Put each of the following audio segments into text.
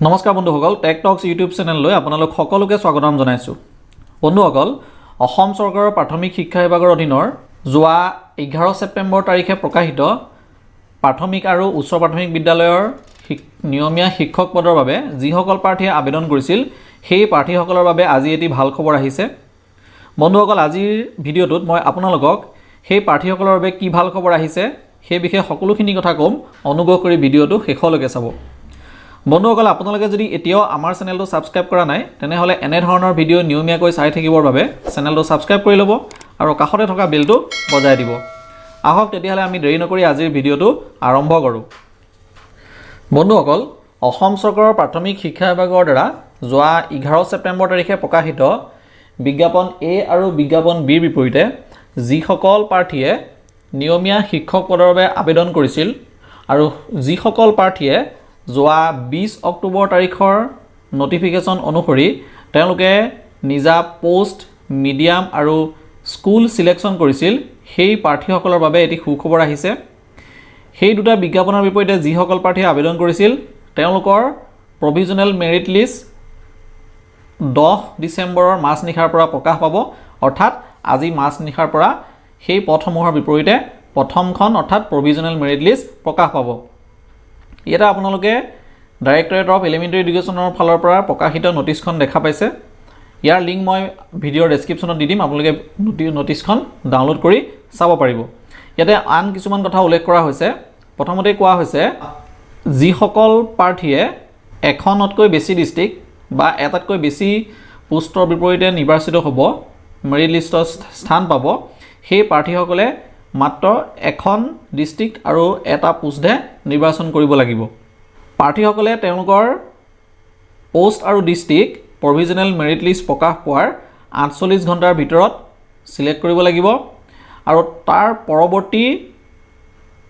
নমস্কাৰ বন্ধুসকল, টেক টক্স ইউটিউব চেনেললৈ আপোনালোক সকলোকে স্বাগতম জনাইছোঁ। বন্ধুসকল, অসম চৰকাৰৰ প্ৰাথমিক শিক্ষা বিভাগৰ অধীনৰ যোৱা 11 ছেপ্টেম্বৰ তাৰিখে প্ৰকাশিত প্ৰাথমিক আৰু উচ্চ প্ৰাথমিক বিদ্যালয়ৰ নিয়মীয়া শিক্ষক পদৰ বাবে যিসকল প্ৰাৰ্থীয়ে আবেদন কৰিছিল, সেই প্ৰাৰ্থীসকলৰ বাবে আজি এটি ভাল খবৰ আহিছে। বন্ধুসকল, আজিৰ ভিডিঅ'টোত মই আপোনালোকক সেই প্ৰাৰ্থীসকলৰ বাবে কি ভাল খবৰ আহিছে, সেই বিষয়ে সকলোখিনি কথা ক'ম। অনুগ্ৰহ কৰি ভিডিঅ'টো শেষলৈকে চাব। বন্ধুসকল, আপোনালোকে যদি এতিয়াও আমাৰ চেনেলটো ছাবস্ক্ৰাইব কৰা নাই, তেনেহ'লে এনেধৰণৰ ভিডিঅ' নিয়মীয়াকৈ চাই থাকিবৰ বাবে চেনেলটো ছাবস্ক্ৰাইব কৰি ল'ব আৰু কাষতে থকা বেলটো বজাই দিব। আহক তেতিয়াহ'লে, আমি দেৰি নকৰি আজিৰ ভিডিঅ'টো আৰম্ভ কৰোঁ। বন্ধুসকল, অসম চৰকাৰৰ প্ৰাথমিক শিক্ষা বিভাগৰ দ্বাৰা যোৱা 11 ছেপ্টেম্বৰ তাৰিখে প্ৰকাশিত বিজ্ঞাপন এ আৰু বিজ্ঞাপন বিৰ বিপৰীতে যিসকল প্ৰাৰ্থীয়ে নিয়মীয়া শিক্ষক পদৰ বাবে আবেদন কৰিছিল আৰু যিসকল প্ৰাৰ্থীয়ে যোৱা 20 অক্টোবৰ তাৰিখৰ নটিফিকেশ্যন অনুসৰি তেওঁলোকে নিজা প'ষ্ট, মিডিয়াম আৰু স্কুল ছিলেকশ্যন কৰিছিল, সেই প্ৰাৰ্থীসকলৰ বাবে এটি সুখবৰ আহিছে। সেই দুটা বিজ্ঞাপনৰ বিপৰীতে যিসকল প্ৰাৰ্থীয়ে আবেদন কৰিছিল, তেওঁলোকৰ প্ৰভিজনেল মেৰিট লিষ্ট 10 ডিচেম্বৰৰ মাজনিশাৰ পৰা প্ৰকাশ পাব। অৰ্থাৎ আজি মাজনিশাৰ পৰা সেই পদসমূহৰ বিপৰীতে প্ৰথমখন অৰ্থাৎ প্ৰভিজনেল মেৰিট লিষ্ট প্ৰকাশ পাব। ইয়াতে আপোনালোকে ডাইৰেক্টৰেট অফ এলিমেণ্টেৰী এডুকেশ্যনৰ ফালৰ পৰা প্ৰকাশিত নটিচখন দেখা পাইছে। ইয়াৰ লিংক মই ভিডিঅ'ৰ ডেছক্ৰিপশ্যনত দি দিম, আপোনালোকে নটিচখন ডাউনলোড কৰি চাব পাৰিব। ইয়াতে আন কিছুমান কথা উল্লেখ কৰা হৈছে। প্ৰথমতে কোৱা হৈছে, যিসকল প্ৰাৰ্থীয়ে এখনতকৈ বেছি ডিষ্ট্ৰিক্ট বা এটাতকৈ বেছি পোষ্টৰ বিপৰীতে নিৰ্বাচিত হ'ব, মেৰিট লিষ্টত স্থান পাব, সেই প্ৰাৰ্থীসকলে মাত্ৰ এখন ডিষ্ট্ৰিক্ট আৰু এটা পোষ্টহে নিৰ্বাচন কৰিব লাগিব। প্ৰাৰ্থীসকলে তেওঁলোকৰ প'ষ্ট আৰু ডিষ্ট্ৰিক্ট প্ৰভিজনেল মেৰিট লিষ্ট প্ৰকাশ পোৱাৰ 48 ঘণ্টাৰ ভিতৰত ছিলেক্ট কৰিব লাগিব আৰু তাৰ পৰৱৰ্তী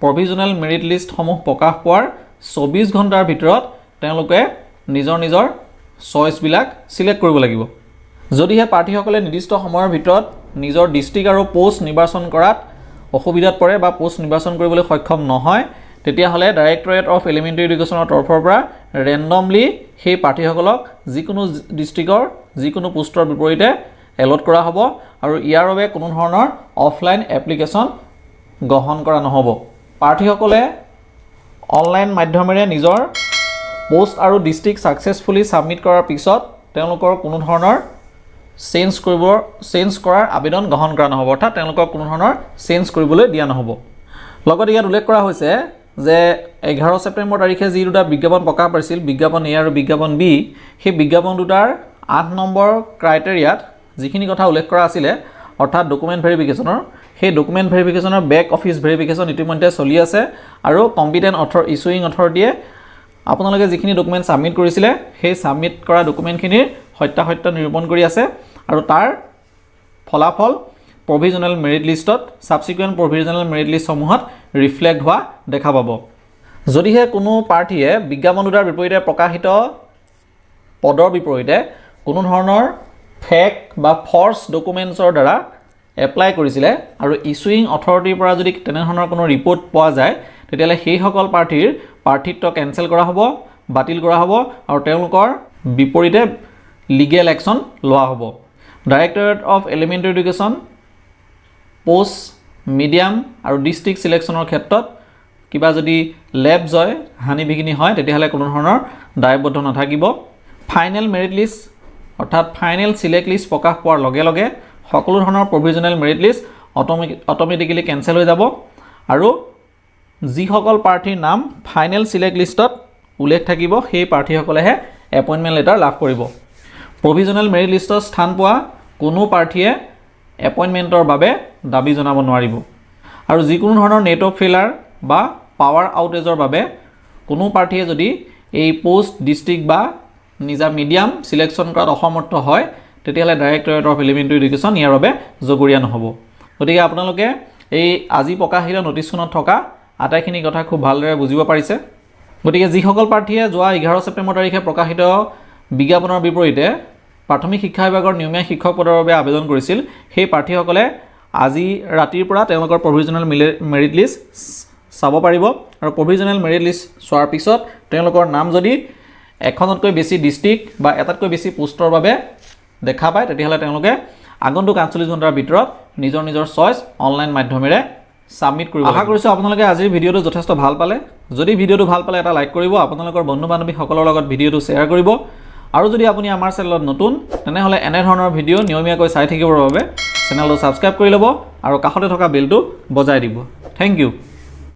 প্ৰভিজনেল মেৰিট লিষ্টসমূহ প্ৰকাশ পোৱাৰ 24 ঘণ্টাৰ ভিতৰত তেওঁলোকে নিজৰ নিজৰ চইচবিলাক ছিলেক্ট কৰিব লাগিব। যদিহে প্ৰাৰ্থীসকলে নিৰ্দিষ্ট সময়ৰ ভিতৰত নিজৰ ডিষ্ট্ৰিক্ট আৰু প'ষ্ট নিৰ্বাচন কৰাত অসুবিধাত পৰে বা প'ষ্ট নিৰ্বাচন কৰিবলৈ সক্ষম নহয়, তেতিয়াহ'লে ডাইৰেক্টৰেট অফ এলিমেণ্টেৰী এডুকেশ্যনৰ তৰফৰ পৰা ৰেণ্ডমলি সেই প্ৰাৰ্থীসকলক যিকোনো ডিষ্ট্ৰিক্টৰ যিকোনো পোষ্টৰ বিপৰীতে এলট কৰা হ'ব আৰু ইয়াৰ বাবে কোনো ধৰণৰ অফলাইন এপ্লিকেশ্যন গ্ৰহণ কৰা নহ'ব। প্ৰাৰ্থীসকলে অনলাইন মাধ্যমেৰে নিজৰ প'ষ্ট আৰু ডিষ্ট্ৰিক্ট ছাকচেছফুলি ছাবমিট কৰাৰ পিছত তেওঁলোকৰ কোনো ধৰণৰ চেঞ্জ কৰাৰ আবেদন গ্ৰহণ কৰা নহ'ব, অৰ্থাৎ তেওঁলোকক কোনো ধৰণৰ চেঞ্জ কৰিবলৈ দিয়া নহ'ব। লগতে ইয়াত উল্লেখ কৰা হৈছে যে 11 ছেপ্টেম্বৰ তাৰিখে যি দুটা বিজ্ঞাপন প্ৰকাশ পাইছিল, বিজ্ঞাপন এ আৰু বিজ্ঞাপন বি, সেই বিজ্ঞাপন দুটাৰ 8 নম্বৰ ক্ৰাইটেৰিয়াত যিখিনি কথা উল্লেখ কৰা আছিলে, অৰ্থাৎ ডকুমেণ্ট ভেৰিফিকেশ্যনৰ, সেই ডকুমেণ্ট ভেৰিফিকেশ্যনৰ বেক অফিচ ভেৰিফিকেশ্যন ইতিমধ্যে চলি আছে আৰু কম্পিটেণ্ট ইছ্যুইং অথৰিটিয়ে আপোনালোকে যিখিনি ডকুমেণ্ট ছাবমিট কৰিছিলে, সেই ছাবমিট কৰা ডকুমেণ্টখিনিৰ সত্যাসত্য নিৰূপণ কৰি আছে আৰু তাৰ ফলাফল প্ৰভিজনেল মেৰিট লিষ্টত, ছাবচিকুৱেণ্ট প্ৰভিজনেল মেৰিট লিষ্টসমূহত ৰিফ্লেক্ট হোৱা দেখা পাব। যদিহে কোনো প্ৰাৰ্থীয়ে বিজ্ঞাপন দুটাৰ বিপৰীতে প্ৰকাশিত পদৰ বিপৰীতে কোনো ধৰণৰ ফেক বা ফৰ্জ ডকুমেণ্টছৰ দ্বাৰা এপ্লাই কৰিছিলে আৰু ইছ্যুইং অথৰিটিৰ পৰা যদি তেনেধৰণৰ কোনো ৰিপৰ্ট পোৱা যায়, তেতিয়াহ'লে সেইসকল প্ৰাৰ্থীৰ প্ৰাৰ্থিত্ব কেঞ্চেল কৰা হ'ব, বাতিল কৰা হ'ব আৰু তেওঁলোকৰ বিপৰীতে লিগেল একশ্যন লোৱা হ'ব। Directorate of elementary education post, medium আৰু ডিষ্ট্ৰিক্ট ছিলেকশ্যনৰ ক্ষেত্ৰত কিবা যদি লেপছ হয়, হানি বিঘিনি হয়, তেতিয়াহ'লে কোনো ধৰণৰ দায়বদ্ধ নাথাকিব। ফাইনেল মেৰিট লিষ্ট অৰ্থাৎ ফাইনেল চিলেক্ট লিষ্ট প্ৰকাশ পোৱাৰ লগে লগে সকলো ধৰণৰ provisional merit list automatically cancel হৈ যাব আৰু যিসকল প্ৰাৰ্থীৰ নাম ফাইনেল চিলেক্ট লিষ্টত উল্লেখ থাকিব, সেই প্ৰাৰ্থীসকলেহে এপইণ্টমেণ্ট লেটাৰ লাভ কৰিব। প্ৰভিজনেল মেৰিট লিষ্টত স্থান পোৱা কোনো প্ৰাৰ্থীয়ে এপইণ্টমেণ্টৰ বাবে দাবী জনাব নোৱাৰিব আৰু যিকোনো ধৰণৰ নেটৱৰ্ক ফেইলাৰ বা পাৱাৰ আউটেজৰ বাবে কোনো প্ৰাৰ্থীয়ে যদি এই প'ষ্ট, ডিষ্ট্ৰিক্ট বা নিজা মিডিয়াম ছিলেকশ্যন কৰাত অসমৰ্থ হয়, তেতিয়াহ'লে ডাইৰেক্টৰেট অফ এলিমেণ্টেৰী এডুকেশ্যন ইয়াৰ বাবে জগৰীয়া নহ'ব। গতিকে আপোনালোকে এই আজি প্ৰকাশিত নটিচখনত থকা আটাইখিনি কথা খুব ভালদৰে বুজিব পাৰিছে। গতিকে যিসকল প্ৰাৰ্থীয়ে যোৱা 11 ছেপ্টেম্বৰ তাৰিখে প্ৰকাশিত বিজ্ঞাপনৰ বিপৰীতে প্ৰাথমিক শিক্ষা বিভাগৰ নিয়মীয়া শিক্ষক পদৰ বাবে আবেদন কৰিছিল, সেই প্ৰাৰ্থীসকলে আজি ৰাতিৰ পৰা তেওঁলোকৰ প্ৰভিজনেল মেৰিট লিষ্ট চাব পাৰিব আৰু প্ৰভিজনেল মেৰিট লিষ্ট চোৱাৰ পিছত তেওঁলোকৰ নাম যদি এখনতকৈ বেছি ডিষ্ট্ৰিক্ট বা এটাতকৈ বেছি পোষ্টৰ বাবে দেখা পায়, তেতিয়াহ'লে তেওঁলোকে আগন্তুক 48 ঘণ্টাৰ ভিতৰত নিজৰ নিজৰ চইচ অনলাইন মাধ্যমেৰে ছাবমিট কৰিব। আশা কৰিছোঁ আপোনালোকে আজিৰ ভিডিঅ'টো যথেষ্ট ভাল পালে। যদি ভিডিঅ'টো ভাল পালে, এটা লাইক কৰিব, আপোনালোকৰ বন্ধু বান্ধৱীসকলৰ লগত ভিডিঅ'টো শ্বেয়াৰ কৰিব আৰু যদি আপুনি আমাৰ চেনেলত নতুন, তেনেহ'লে এনেধৰণৰ ভিডিঅ' নিয়মীয়াকৈ চাই থাকিবৰ বাবে চেনেলটো ছাবস্ক্ৰাইব কৰি ল'ব আৰু কাষতে থকা বেলটো বজাই দিব। Thank you.